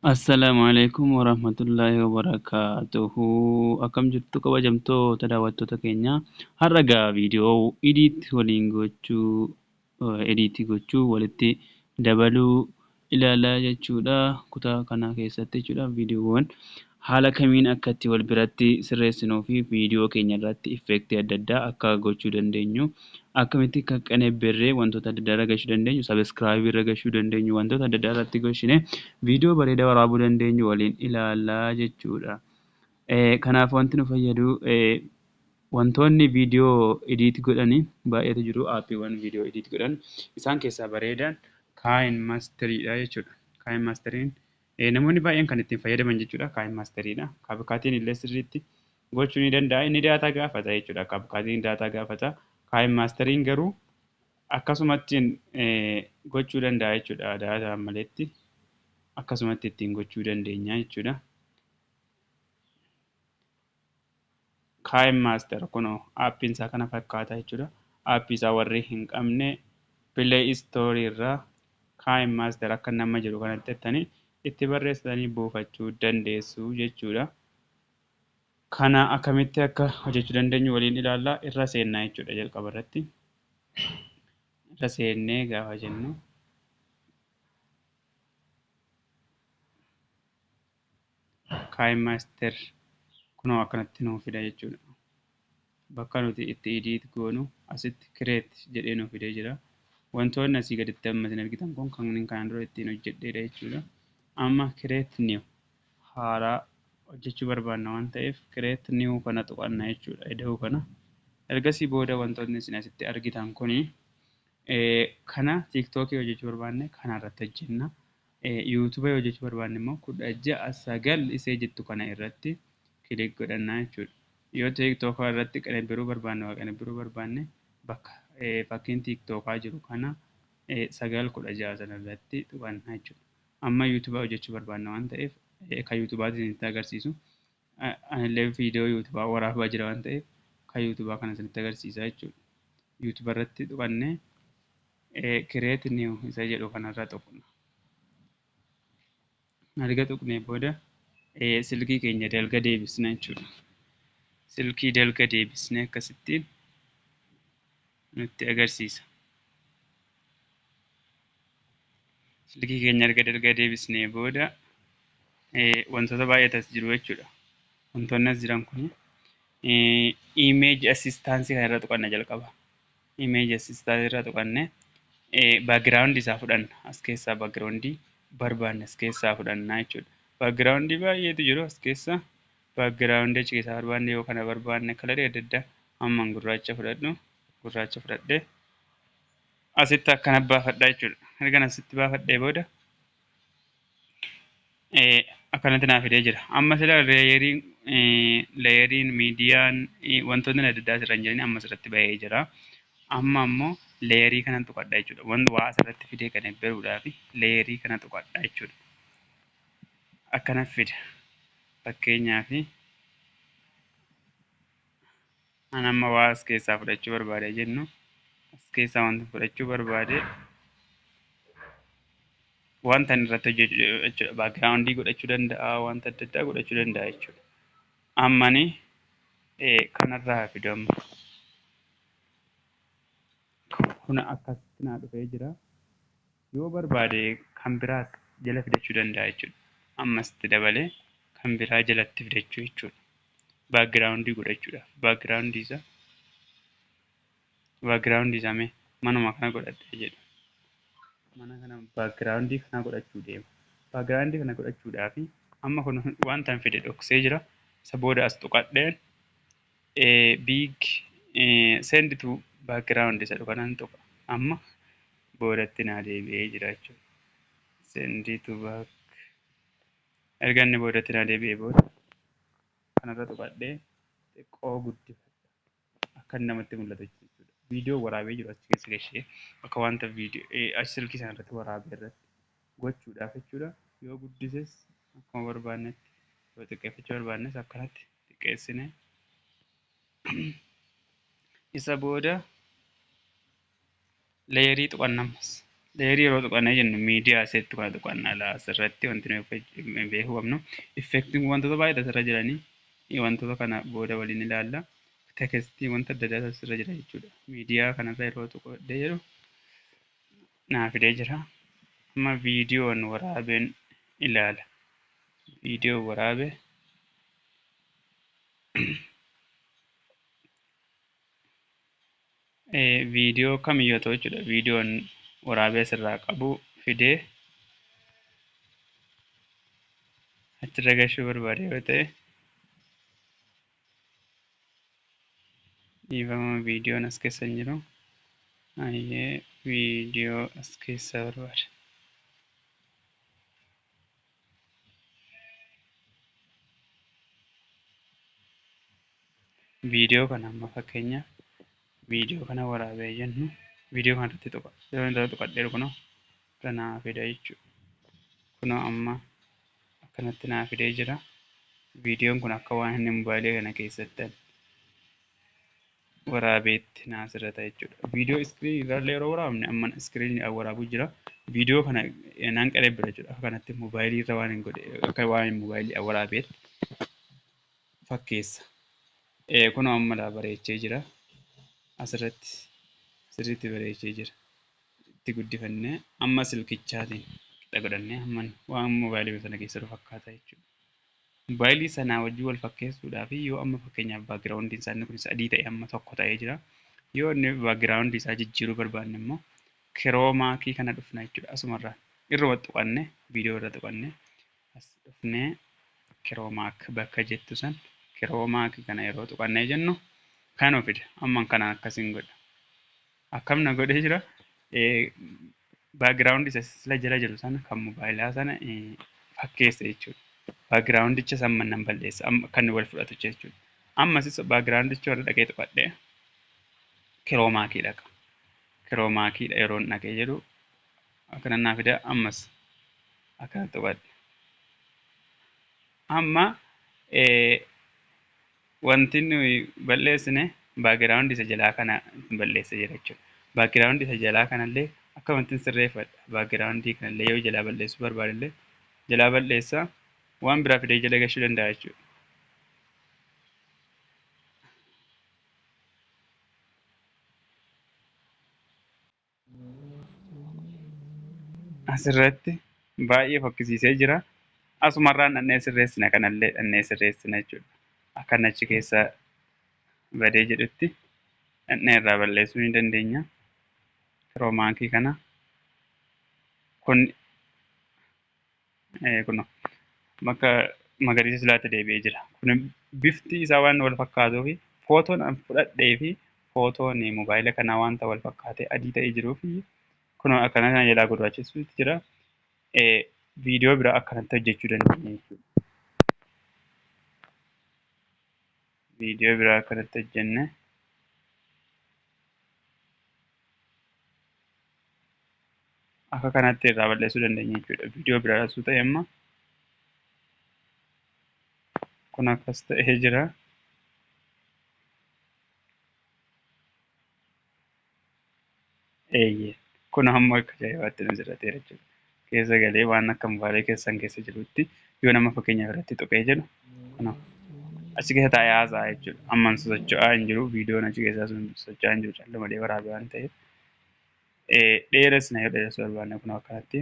Assalaamu alaikum warahmatullaahi wabarakaatuhu. Akkam jirtu kabajamtoota daawwattoota keenya. Har'a egaa viidiyoo edit waliin gochuu, edit gochuu walitti dabaluu ilaalaa jechuudha. Kutaa kana keessatti jechuudha viidiyoowwan haala kamiin akka itti wal biratti sirreessinuu fi viidiyoo keenya irratti effect adda addaa akka gochuu dandeenyu, akkamitti akka qanabbarree wantoota adda addaa irra gashuu dandeenyu, subscribe irra gashuu dandeenyu, wantoota adda addaa irratti gashinee viidiyoo bareedaa waraabuu dandeenyu waliin ilaallaa jechuudha. Kanaaf wanti nu fayyadu, wantoonni viidiyoo edit godhanii baay'eetu jiru. Aappiiwwan viidiyoo edit godhan isaan keessaa bareedaan KineMasteriidha jechuudha. KineMasteriin namoonni baay'een kan ittiin fayyadaman jechuudha. KineMasteriidha. CapCutiin illee sirriitti gochuu ni danda'a. Inni data gaafata jechuudha. CapCutiin data gaafata. KineMasteriin garuu akkasumatti gochuu danda'a jechuudha. Daataan maletti akkasumatti ittiin gochuu dandeenya jechuudha. KineMaster kunoo aappiin isaa kana fakkaata jechuudha. Aappii isaa warri hin qabne Play Store irraa KineMaster akka nama jedhu kanatti jettanii itti barreessitanii buufachuu dandeessu jechuudha. Kana akkamitti akka hojjechuu dandeenyu waliin ilaallaa, irra seennaa jechuudha jalqaba irratti. Irra seennee gaafa jennu KineMaster kunoo akkanatti nuu fida jechuudha. Bakka nuti itti edit goonu asitti create jedhee nuu fidee jira. Wantoonni asii gaditti amma isin argitan kun kanneen kanaan dura ittiin hojjedheedha jechuudha. Amma create new haaraa hojjechuu barbaanna waan ta'eef create new kana tuqanna jechuudha. Ida'uu kana. Ergasii booda wantoonni isin asitti argitan kuni kana TikTokii hojjechuu barbaanne kana irratti hojjenna. YouTube hojjechuu barbaanne immoo 16:9 isee jettu kana irratti click godhannaa jechuudha. Yoo TikTok irratti qanabbiruu barbaanne, waa qanabbiruu barbaanne, bakka fakkiin TikTokaa jiru kana 9:16 sana irratti tuqannaa jechuudha. Amma YouTube hojjechuu barbaanna waan ta'eef kan YouTubaatiin isinitti agarsiisu. Anillee viidiyoo YouTubaa waraabaa jira waan ta'eef kan YouTubaa kana isinitti agarsiisa jechuudha. YouTube irratti tuqannee create new isa jedhu kanarra tuqna. Erga tuqnee booda silkii keenya dalga deebisna jechuudha. Silkii dalga deebisnee akkasittiin nutti agarsiisa. Silkii keenya erga dalga deebisnee booda wantoota baay'eetu as jiru jechuudha. Wantoonni as jiran kun image assistance kana irra tuqanna jalqaba. Image assistance irra tuqannee background isaa fudhanna. As keessaa background barbaanne as keessaa fudhanna jechuudha. Background baay'eetu jiru as keessa. Background achi keessaa barbaanne, yoo kana barbaanne, colorii adda addaa amman gurraacha fudhadhu, gurraacha fudhadhee asitti akkana baafadha jechuudha. Erga asitti baafadhee booda akkanatti naa fidee jira. Amma sila layeriin miidiyaan wantoonni adda addaa asirra hin jiran amma asirratti bahee jira. Amma ammoo layerii kanan tuqadha jechuudha. Wanti waa asirratti fidee kana baruudhaaf layerii kana tuqadha jechuudha. Akkana fida. Fakkeenyaaf ani amma waa as keessaa fudhachuu barbaade jennu, as keessaa wanta fudhachuu barbaade, wanta inni irratti hojjetu jechuudha. Background godhachuu danda'a, wanta adda addaa godhachuu danda'a jechuudha. Ammani kanarraa fidu amma. Kun akkasitti naa dhufee jira. Yoo barbaade kan biraas jala fidachuu danda'a jechuudha. Ammas itti dabalee kan biraa jalatti fidachuu jechuudha. Background godhachuudhaaf. Background isaa mee manuma kana godhadhee jedhu. Mana kana background kana godhachuu deema. Background kana godhachuudhaaf amma kun wanta hin fide dhoksee jira. Isa booda as tuqadheen big send to background isa dhufa nan tuqa. Amma boodatti naa deebi'ee jira jechuudha. Send to back. Erga inni boodatti naa deebi'ee booda kanarra tuqadhee xiqqoo guddifadha. Akka inni namatti mul'atu jechuudha. Viidiyoo waraabee jiru achi keessa gashee akka wanta viidiyoo achi silkii sana irratti waraabee irratti gochuudhaaf jechuudha. Yoo guddises akkuma barbaannetti, yoo xiqqeeffachuu barbaannes akkanatti xiqqeessine. Isa booda layerii tuqanna ammas. Layerii yeroo tuqannee jennu miidiyaa iseetti kana tuqannaa laa asirratti wanti nuyi beekuu qabnu effectiin wantoota baay'eetu asirra jiranii wantoota kana booda waliin ilaalla. Textii wanta adda addaatu asirra jira jechuudha. Miidiyaa kanarra yeroo tuqadhee jedhu naa fidee jira. Amma viidiyoon waraabeen ilaala. Viidiyoo waraabe viidiyoo kamiyyuu haa ta'u jechuudha. Viidiyoon waraabee asirraa qabu fidee achirra gashuu barbaade yoo ta'e dhiifama viidiyoon as keessa hin jiru. Ayyee viidiyoo as keessaa barbaada. Viidiyoo kana amma fakkeenyaaf viidiyoo kana waraabee jennu viidiyoo kana irratti tuqa. Yeroo inni irratti tuqadhee kunoo irra naa fida jechuudha. Kunoo amma akkanatti naa fidee jira. Viidiyoon kun akka waan inni mobaayilii kana keessatti waraabeetti naa sirrata jechuudha. Viidiyoo iskiriinii irraallee yeroo waraabne amma iskiriinii waraabuu jira. Viidiyoo kana nan qerebbira jechuudha. Akka kanatti mobaayilii irra waan hin godhe akka waan hin mobaayilii waraabeetti fakkeessa. Kunoo amma laa bareechee jira. Asirratti sirriitti bareechee jira. Itti guddifannee amma silkichaatiin qixa godhannee amma waan mobaayilii sana keessa jiru fakkaata jechuudha. Mobaayilii sanaa wajjin wal fakkeessuudhaaf yoo amma fakkeenyaaf backgroundiin isaa inni kunis adii ta'e amma tokko ta'ee jira. Yoo inni backgroundii isaa jijjiiruu barbaanne immoo chroma key kana dhufna jechuudha. Asumarraa irruma tuqannee viidiyoo irra tuqannee as dhufnee chroma key bakka jettu san chroma key kana yeroo tuqannee jennu kan nu fida. Amma kana akkasiin godha. Akkam na godhee jira. Backgroundii isa sila jala jiru sana kan mobaayilaa sana fakkeessa jechuudha. Backgroundicha san nan balleessa amma kan wal fudhatu jechuudha. Ammas backgroundicha warra dhaqee tuqadhee chroma key dhaqa. Chroma keydha yeroo dhaqee jedhu akkana naa fida ammas akkana tuqadhe. Amma wanti nuyi balleessine backgroundii isa jalaa kana balleessee jira jechuudha. Backgroundii isa jalaa kanallee akkamittiin sirreeffadha? Backgroundii kanallee yoo jalaa balleessuu barbaade jalaa balleessaa waan biraa fidee jala gashuu danda'a jechuudha. Asirratti baay'ee fokkisiisee jira. Asumarraan dhannee sirreessina kanallee dhannee sirreessina jechuudha. Akka inni achi keessa badee jedhutti dhannee irraa balleessuu ni dandeenya. Chroma key kana kun kun bakka magariisa silaatti deebi'ee jira. Kun bifti isaa waan wal fakkaatuu fi footoon an fudhadhee fi footoon mobaayila kanaa wanta wal fakkaatee adii ta'ee jiruu fi kun akkana kana jalaa gurraachessuutu jira. Viidiyoo biraa akkanatti hojjechuu dandeenya jechuudha. Viidiyoo biraa akkanatti hojjenne akka kanatti irraa balleessuu dandeenya jechuudha. Viidiyoo biraa osoo ta'e amma kun akkas ta'ee jira. Eeyyee kun ammoo akka ajaa'ibaatti nu sirrateera jechuudha. Keessa galee waan akka mobaayilii keessan keessa jirutti yoo nama fakkeenyaaf irratti tuqee jedhu kun achi keessa taa'ee haasa'a jechuudha. Amma socho'aa hin jiru viidiyoon achi keessaa sun socho'aa hin jiru calluma malee waraabee waan ta'eef. Dheeressina yoo dheeressuu barbaanne kun akkanatti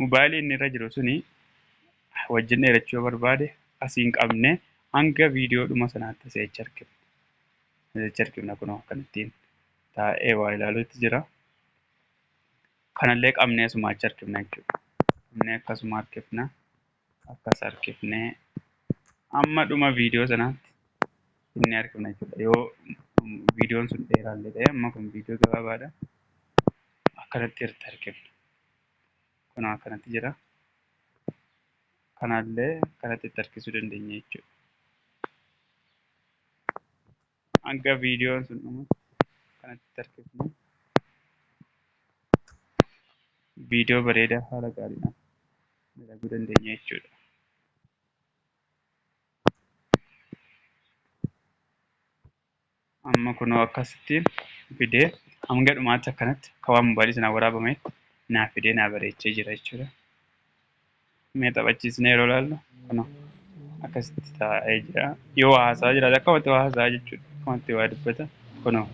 mobaayilii inni irra jiru suni wajjin dheerachuu yoo barbaade asiin qabne hanga viidiyoo dhuma sanaatti asii achi harkifna. Asii achi harkifna kun akkanattiin taa'ee waa ilaaluutti jira. Kanallee qabnee asuma achi harkifna jechuudha. Qabnee akkasuma harkifna. Akkas harkifnee amma dhuma viidiyoo sanaatti inni harkifna jechuudha. Yoo viidiyoon sun dheeraallee ta'e amma kun viidiyoo gabaabaadha. Akkanatti irratti harkifna. Kun akkanatti jira. Kanallee akkanatti itti harkisuu dandeenya jechuudha. Hanga viidiyoon sun dhumutti kanatti harkifne viidiyoo bareedaa haala gaariidhaan dalaguu dandeenya jechuudha. Amma kunoo akkasitti fidee Hanga dhumaatti akkanatti akka waan mobaayilii sanaan waraabametti naaf fidee naa bareechee jira jechuudha. Mee taphachiisnee yeroo ilaallu kunoo akkasitti taa'ee jira. Yoo haasaa jiraate akkamatti waa haasaa jechuudha. Akkamatti waa dubbata kunoo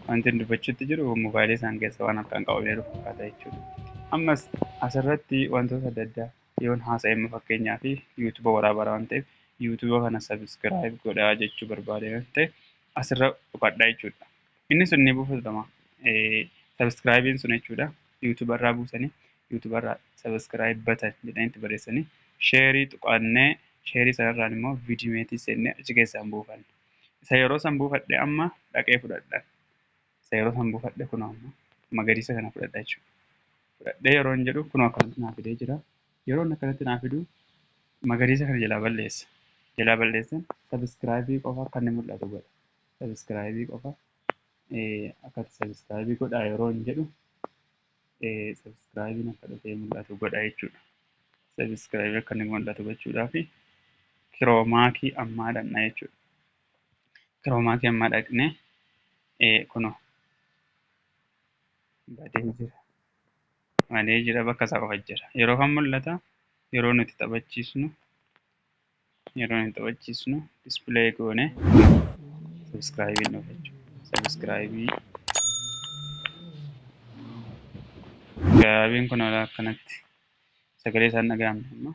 wanti inni dubbachuutti jiru mobaayilii isaan keessa waan harkaan qabamee jiru fakkaata jechuudha. Ammas asirratti wantoota adda addaa yoon haasa'e immoo fakkeenyaaf yuutuuba waraabaa waan ta'eef yuutuuba kana sabiskiraayib godhaa jechuu barbaade yoo ta'e asirra tuqadha jechuudha. Inni sun ni buufatama. Sabiskiraayibiin sun jechuudha. Yuutuuba irraa buusanii yuutuuba irraa sabiskiraayib batan jedhanii itti barreessanii sheerii tuqannee sheerii sanarraan immoo viidimeetii seennee achi keessaan buufanna. Isa yeroo san buufadhe amma dhaqee fudhadha. Isa yeroo san buufadhe kunoo amma magariisa kana fudhadha jechuudha. Fudhadhee yeroo hin jedhu kunoo akkanatti naa fidee jira. Yeroo inni akkanatti naa fidu magariisa kana jalaa balleessa. Jalaa balleesseen sabiskiraayibii qofa akka inni mul'atu godha. Sabiskiraayibii qofa akkatti sabiskiraayibii godhaa yeroo hin jedhu sabiskiraayibiin akka dhufee mul'atu godha jechuudha. Sabiskiraayibii akka inni mul'atu gochuudhaaf kiroomaakii ammaa dhaqna jechuudha. Kiroomaakii ammaa dhaqnee kunoo badee jira. Badee jira bakka isaa qofa jira. Yeroo kam mul'ata? Yeroo nuti taphachiisnu yeroo nuti taphachiisnu dispileey goone sabiskiraayibiin dhufa jechuudha. Sabiskiraayibii Sabiskiraayibiin kun akkanatti sagalee isaan dhaga'amne amma.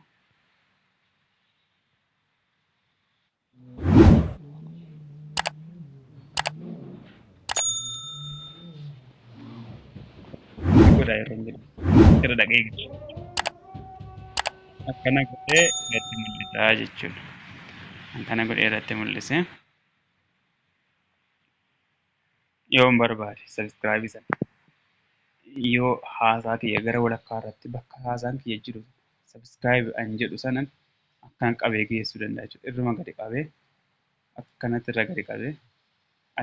Godha yeroo hin jedhu irra dhaqee akkana godhee irratti mul'isaa jechuudha. Akkana godhee irratti mul'isee yoon barbaade sabiskiraayibii sana yoo haasaa kiyya gara walakkaa irratti bakka haasaan kiyya jiru sabiskiraayib an jedhu sanan akkan qabee geessuu danda'a jechuudha. Irruma gadi qabee akkanatti irra gadi qabee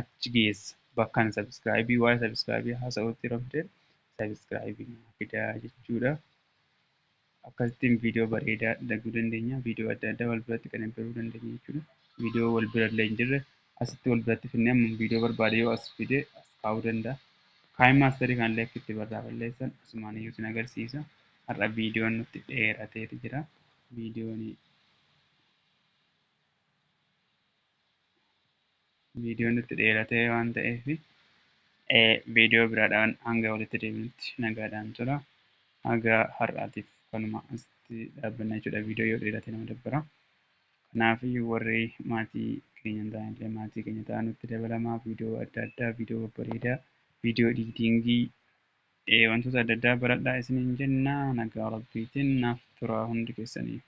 achi geessa. Bakka ani sabiskiraayibii waa'ee sabiskiraayibii haasa'utti yeroo fide sabiskiraayibii fidaa jechuudha. Akkasittiin viidiyoo bareedaa dalaguu dandeenya. Viidiyoo adda addaa wal biratti qindeessuu dandeenya jechuudha. Viidiyoo wal bira illee hin jirre asitti wal biratti fidnee amma viidiyoo barbaade yoo as fide as kaa'uu danda'a. Kaayin maasterii kanallee akka itti barraa balleessan asumaan iyyuu isin agarsiisa. Har'a viidiyoon nutti dheerateeti jira. Viidiyoon nutti dheeratee waan ta'eef viidiyoo biraadhaan hanga walitti deebinutti nagaadhaan tura. Haga har'aatiif kanuma asitti dhaabbanna jechuudha. Viidiyoo yoo dheerate nama dabbara. Kanaaf warri maatii keenya hin taane illee maatii keenya ta'aa nutti dabalamaa. Viidiyoo adda addaa, viidiyoo babbareedaa, viidiyoo ediitingii wantoota adda addaa baradhaa isiniin jenna. Nagaa Rabbiitiin naaf turaa hundi keessanii.